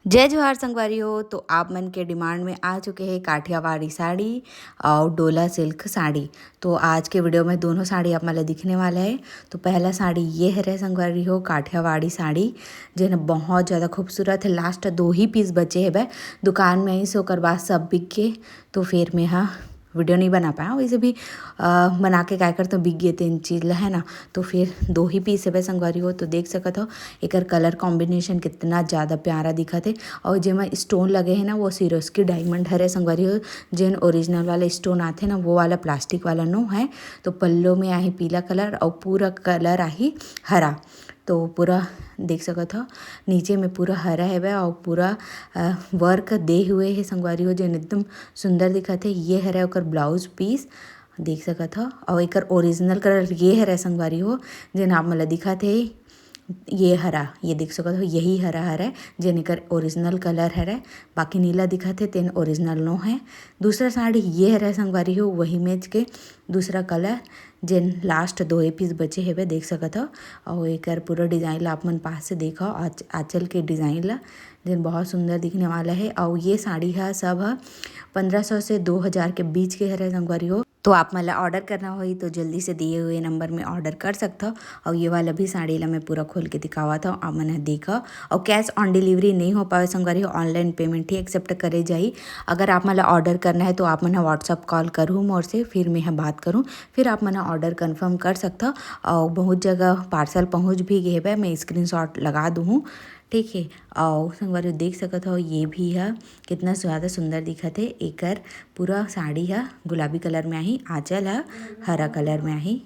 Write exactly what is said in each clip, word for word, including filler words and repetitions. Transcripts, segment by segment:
जय जोहार संगवारी हो। तो आप मन के डिमांड में आ चुके हैं काठियावाड़ी साड़ी और डोला सिल्क साड़ी। तो आज के वीडियो में दोनों साड़ी आप मन ला दिखने वाला है। तो पहला साड़ी ये हरे संगवारी हो, काठियावाड़ी साड़ी, जेन बहुत ज़्यादा खूबसूरत है। लास्ट दो ही पीस बचे हेबे, दुकान में आइस, ओकर बाद सब बिक गे। तो फिर मैं हा वीडियो नहीं बना पाया, वैसे भी अ, बना के काय करते बिक गे तेन चीज ला, है ना। तो फिर दो ही पीस हेबे संगवारी हो। तो देख सकत हो एकर कलर कॉम्बिनेशन कितना ज़्यादा प्यारा दिखत है। और जेमा स्टोन लगे है ना, वो सिरोस्की डायमंड हरे संगवारी हो, जेन ओरिजिनल वाला स्टोन आथे ना, वो वाला प्लास्टिक वाला नो है। तो पल्लो में आही पीला कलर और पूरा कलर आही हरा। तो पूरा देख सकत हो नीचे में पूरा हरा हेवय और पूरा अ, वर्क दे हुए हे संगवारी हो, जेन एकदम सुंदर दिखत हे। ये हरे ओकर ब्लाउज पीस, देख सकत हो। और एकर ओरिजिनल कलर ये हरे संगवारी हो, जेन आप मन ला दिखत हे, ये हरा, ये देख सकत हो, यही हरा हरे, जेन एकर ओरिजिनल कलर हरे। बाकी नीला दिखत हे, तेन ओरिजिनल नो है। दूसरा साड़ी ये हरे संगवारी हो, वही मेज के दूसरा कलर, जेन लास्ट दो ही पीस बचे हेबे, देख सकत हो। और एकर पूरा डिजाइन ला आप मन पास से देखो, आंच-, आंचल के डिजाइन ला, जेन बहुत सुंदर दिखने वाला है। और ये साड़ी हा सब हा पंद्रह सौ से दो हज़ार के बीच के हरे संगवारी हो। तो आप मन ला ऑर्डर करना होही तो जल्दी से दिए हुए नंबर में ऑर्डर कर सकत हो। और ये वाला भी साड़ी ला मैं पूरा खोल के दिखावत हूँ, आप मन ह देखो। और कैश ऑन डिलीवरी नहीं हो पावे संगवारी हो, ऑनलाइन पेमेंट ही एक्सेप्ट करे जाही। अगर आप मन ला ऑर्डर करना है तो आप मन ह WhatsApp कॉल करहू मोर से, फिर मैं ह बात करूँ, फिर आप मन ह ऑर्डर कन्फर्म कर सकत हो। और बहुत जगह पार्सल पहुँच भी गे हेबे, मैं स्क्रीनशॉट लगा दूँ, ठीक है। और संगवारी हो देख सकत हो, ये भी है कितना ज्यादा सुंदर दिखत है। एकर पूरा साड़ी है गुलाबी कलर में आही, आंचल है हरा कलर में आही।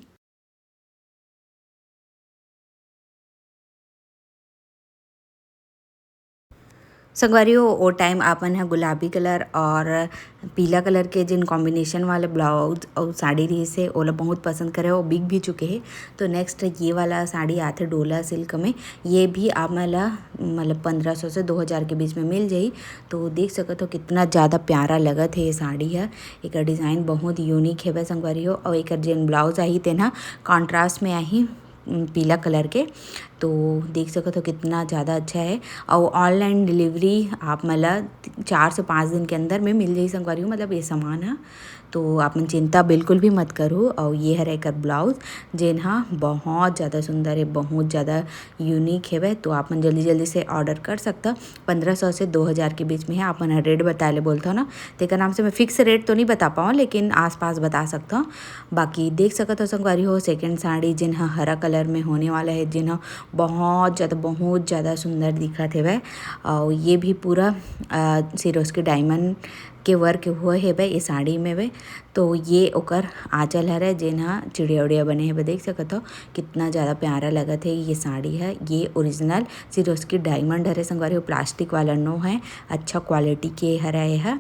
संगवारी हो, ओ टाइम आपन ह गुलाबी कलर और पीला कलर के जिन कॉम्बिनेशन वाले ब्लाउज और साड़ी रहिस हे, ओला बहुत पसंद करे, वो बिक भी चुके हे। तो नेक्स्ट ये वाला साड़ी आथे डोला सिल्क में, ये भी आप मन ला मतलब पंद्रह सौ से दो हज़ार के बीच में मिल जाही। तो देख सकत हो कितना ज़्यादा प्यारा लगत हे ये साड़ी ह। एकर डिज़ाइन बहुत यूनिक हेवय संगवारी हो, और एकर जेन ब्लाउज आही तेन ह कॉन्ट्रास्ट में आही, उम, पीला कलर के। तो देख सकत हो कितना ज़्यादा अच्छा है। और ऑनलाइन डिलीवरी आप मन ला चार से पाँच दिन के अंदर में मिल जाही संगवारी हो, मतलब ये सामान ह। तो आप मन चिंता बिल्कुल भी मत करो। और ये हरे एकर ब्लाउज, जेन ह बहुत ज़्यादा सुंदर है, बहुत ज़्यादा यूनिक हेवय। तो आप मन जल्दी जल्दी से ऑर्डर कर सकता। पंद्रह सौ से दो हज़ार के बीच में है। आप मन ह रेट बताए ले बोलथव ना, तेकर नाम से मैं फिक्स रेट तो नहीं बता पाऊँ, लेकिन आसपास बता सकथव। बाकी देख सकत हो संगवारी हो, सेकंड साड़ी जेन ह हरा कलर में होने वाला है, जेन ह बहुत ज़्यादा, बहुत ज़्यादा सुंदर दिखत हेवय। और ये भी पूरा अ, सिरोस्की डायमंड के वर्क हुए हेबे ये साड़ी में बे। तो ये ओकर आंचल हरे, जेन ह चिड़िया उड़िया बने हेबे, देख सकत हो कितना ज़्यादा प्यारा लगत है ये साड़ी है। ये ओरिजिनल सिरोस्की डायमंड हरे संगवारी हो, प्लास्टिक वाला नो है, अच्छा क्वालिटी के हरे ये ह।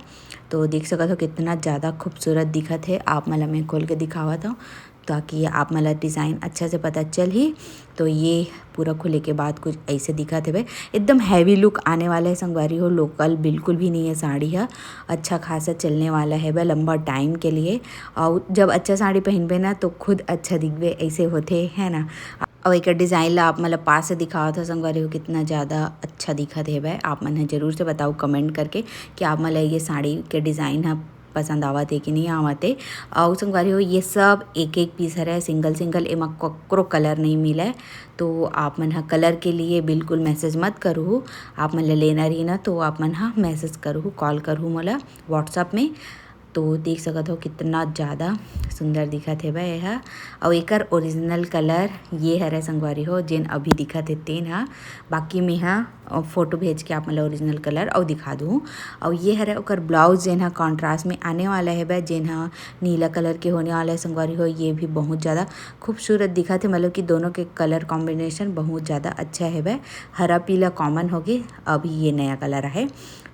तो देख सकत हो कितना ज़्यादा खूबसूरत दिखत है। आप मन ला मैं खोल के दिखावत हूँ, ताकि आप मन ला डिज़ाइन अच्छा से पता चलही। तो ये पूरा खुले के बाद कुछ ऐसे दिखत हेबे, एकदम हैवी लुक आने वाला है संगवारी हो। लोकल बिल्कुल भी नहीं है साड़ी ह, अच्छा खासा चलने वाला हेबे लंबा टाइम के लिए। और जब अच्छा साड़ी पहनबे ना तो खुद अच्छा दिखबे, ऐसे होथे, है ना। और एकर डिज़ाइन ला आप मन ला पास से दिखावत हो संगवारी हो, कितना ज़्यादा अच्छा दिखत हेबे। आप मन ह जरूर से बताओ कमेंट करके कि आप मन ला ये साड़ी के डिज़ाइन ह पसंद आवत हे कि नहीं आवत हे। अउ संगवारी हो, ये सब एक एक पीस हरे, सिंगल सिंगल, एमा ककरो कलर नहीं मिले। तो आप मन ह कलर के लिए बिल्कुल मैसेज मत करू, आप मन ल लेना रही ना तो आप मन ह मैसेज करू, कॉल करू मोला WhatsApp में। तो देख सकत हो कितना ज़्यादा सुंदर दिखत हेबे एहा। अउ एकर ओरिजिनल कलर ये हरे संगवारी हो, जेन अभी दिखत हे तेन ह। बाकी में ह अ, फोटो भेज के आप मन ल ओरिजिनल कलर अउ दिखा दूँ। अउ ये हरे ओकर ब्लाउज, जेन ह कॉन्ट्रास्ट में आने वाला हेबे, जेन ह नीला कलर के होने वाला है संगवारी हो। ये भी बहुत ज़्यादा खूबसूरत दिखत हे, मतलब कि दोनों के कलर कॉम्बिनेशन बहुत ज़्यादा अच्छा हेबे। हरा पीला कॉमन होगे, अभी ये नया कलर आहे।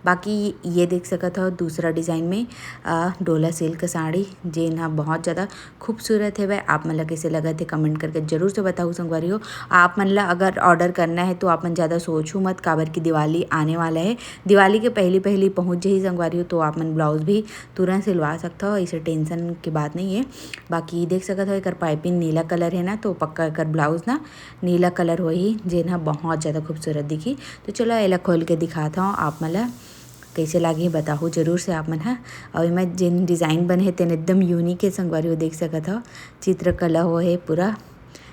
बाकी ये देख सकत हो दूसरा डिज़ाइन में, अ, डोला सिल्क साड़ी, जेन ह बहुत ज़्यादा खूबसूरत हेवय। आप मन ला कइसे लगत हे, कमेंट करके जरूर से बताहू संगवारी हो। आप मन ला अगर ऑर्डर करना है तो आप मन ज़्यादा सोचू मत, काबर कि दिवाली आने वाला है। दिवाली के पहली पहली पहुँच जाही संगवारी हो, तो आप मन ब्लाउज भी तुरंत सिलवा सकत हो, ऐसे टेंशन की बात नहीं है। बाकी देख सकत हो, एकर पाइपिंग नीला कलर है ना, तो पक्का एकर ब्लाउज ना नीला कलर होही, जेन ह बहुत ज़्यादा खूबसूरत दिखी। तो चलो, एला खोल के दिखात हव आप मन ला, कैसे लागही बताहू जरूर से आप मन ह। अउ एमा जेन डिजाइन बने हे, तेन एकदम यूनिक हे संगवारी हो, देख सकत हव, चित्रकला हो हे पूरा,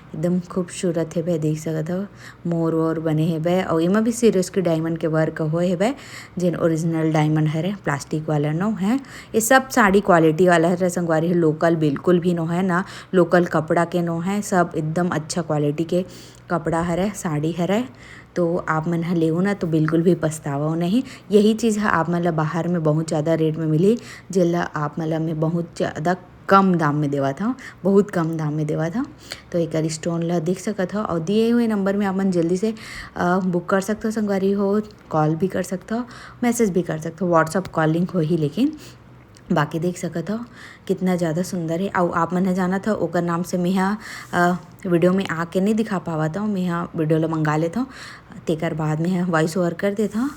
एकदम खूबसूरत हेबे, देख सकत हव, मोर वोर बने हेबे। अउ एमा भी सिरोस्की डायमंड के वर्क होए हेबे, जेन ओरिजिनल डायमंड हरे, प्लास्टिक वाला नो है। ये सब साड़ी क्वालिटी वाला हरे संगवारी हो, लोकल बिल्कुल भी नो है ना, लोकल कपड़ा के नो है, सब एकदम अच्छा क्वालिटी के कपड़ा हरे, साड़ी हरे। तो आप मन ह लेहू ना, तो बिल्कुल भी पछतावव नहीं। यही चीज़ ह आप मन ल बाहर में बहुत ज़्यादा रेट में मिलही, जेला आप मन ल मैं बहुत ज़्यादा कम दाम में देवत हव, बहुत कम दाम में देवत हव। तो एकर स्टोन ल देख सकत हव, और दिए हुए नंबर में आप मन जल्दी से, अ, बुक कर सकत हव संगवारी हो, कॉल भी कर सकत हव, मैसेज भी कर सकत हव, WhatsApp कॉलिंग होही, लेकिन बाकी देख सकत हव कितना ज़्यादा सुंदर हे। अउ आप मन ह जानत हव, ओकर नाम से मेहा, अ, वीडियो में आके नहीं दिखा पावत हव, मेहा वीडियो ल मंगा लेत हव, तेकर बाद मेहा वॉइस ओवर कर देत हव।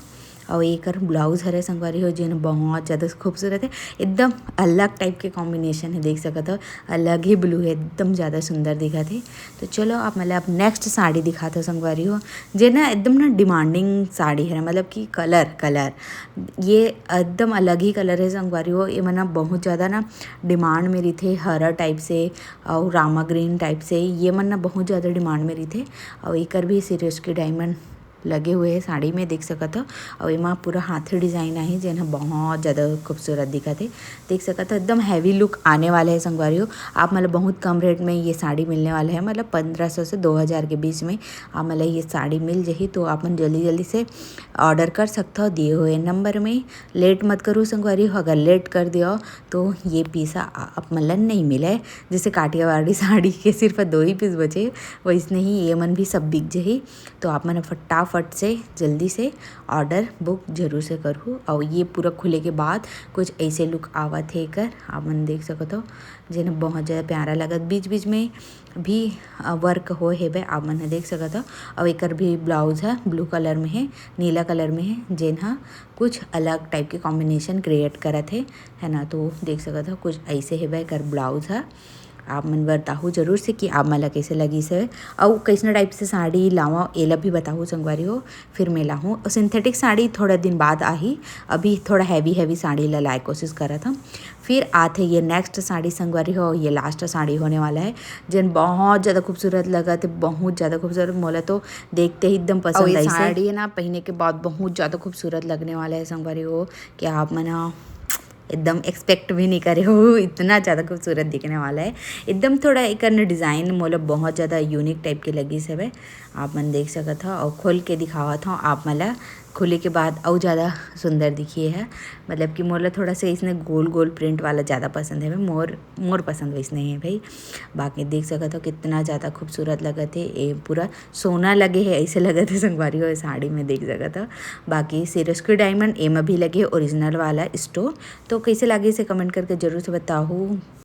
अउ एकर ब्लाउज हरे संगवारी हो, जेन बहुत ज़्यादा खूबसूरत हे, एकदम अलग टाइप के कॉम्बिनेशन हे, देख सकत हव, अलग ही ब्लू हे, एकदम ज़्यादा सुंदर दिखत हे। तो चलो, आप मन ल अब नेक्स्ट साड़ी दिखात हव संगवारी हो, जे ना एकदम ना डिमांडिंग साड़ी हरे, मतलब कि कलर, कलर ये एकदम अलग ही कलर हे संगवारी हो। ये मन ना बहुत ज़्यादा ना डिमांड में रहिथे, हरा टाइप से अउ रामा ग्रीन टाइप से, ये मन ना बहुत ज़्यादा डिमांड में रहिथे। अउ एकर भी सिरोस्की डायमंड लगे हुए हे साड़ी में, देख सकत हव। अउ एमा पूरा हाथी डिजाइन आही, जेन ह बहुत ज़्यादा खूबसूरत दिखत हे, देख सकत हव। एकदम हैवी लुक आने वाला हे संगवारी हो। आप मन ल बहुत कम रेट में ये साड़ी मिलने वाला हे, मतलब पंद्रह सौ से दो हज़ार के बीच में आप मन ल ये साड़ी मिल जाही। तो आप मन जल्दी जल्दी से ऑर्डर कर सकत हव दिए हुए नंबर में। लेट मत करू संगवारी हो, अगर लेट कर दियो तो ये पीस ह आप मन ल नहीं मिले। जैसे काठियावाड़ी साड़ी के सिर्फ दो ही पीस बचे, वैसने ही ये मन भी सब बिक जाही। तो आप मन फटाफट से जल्दी से ऑर्डर बुक जरूर से करहू। और ये पूरा खुले के बाद कुछ ऐसे लुक आवत हे एकर, आप मन देख सकत हव, जेन बहुत ज़्यादा प्यारा लगत। बीच बीच में भी, अ, वर्क होए हेबे, आप मन ह देख सकत हव। अउ एकर भी ब्लाउज ह ब्लू कलर में हे, नीला कलर में हे, जेन ह कुछ अलग टाइप के कॉम्बिनेशन क्रिएट करत हे, है ना। तो देख सकत हव, कुछ ऐसे हेबे एकर ब्लाउज ह। आप मन बताहू जरूर से कि आप मन ला कैसे लगिस हे, अउ कैसना टाइप से साड़ी लावा, एला भी बताहू संगवारी हो, फिर मैं लाहूँ। अउ सिंथेटिक साड़ी थोड़ा दिन बाद आही, अभी थोड़ा हैवी हैवी साड़ी ला लाए कोशिश करत हव। फिर आथे ये नेक्स्ट साड़ी संगवारी हो, ये लास्ट साड़ी होने वाला है, जेन बहुत ज़्यादा खूबसूरत लगत हे, बहुत ज़्यादा खूबसूरत। मोला तो देखते ही एकदम पसंद आई। साड़ी है ना, पहने के बाद बहुत ज़्यादा खूबसूरत लगने वाला है संगवारी हो, कि आप मन ह एकदम एक्सपेक्ट भी नहीं करे हो, इतना ज़्यादा खूबसूरत दिखने वाला है। एकदम थोड़ा एकर डिज़ाइन मोला बहुत ज़्यादा यूनिक टाइप के लगिस हवे, आप मन देख सकत हव। और खोल के दिखावत हव आप मन ला, खुले के बाद अउ ज़्यादा सुंदर दिखिए है, मतलब कि मोला थोड़ा सा इसने गोल गोल प्रिंट वाला ज़्यादा पसंद है, मोर मोर पसंद वैसने है भाई। बाकी देख सकत हव कितना ज़्यादा खूबसूरत लगत हे, ये पूरा सोना लगे हे, ऐसे लगत हे संगवारी हो, साड़ी में देख सकत हव। बाकी सिरोस्की डायमंड एमा भी लगे हे, ओरिजिनल वाला स्टोन। तो कैसे लागे इसे कमेंट करके जरूर से बताहू।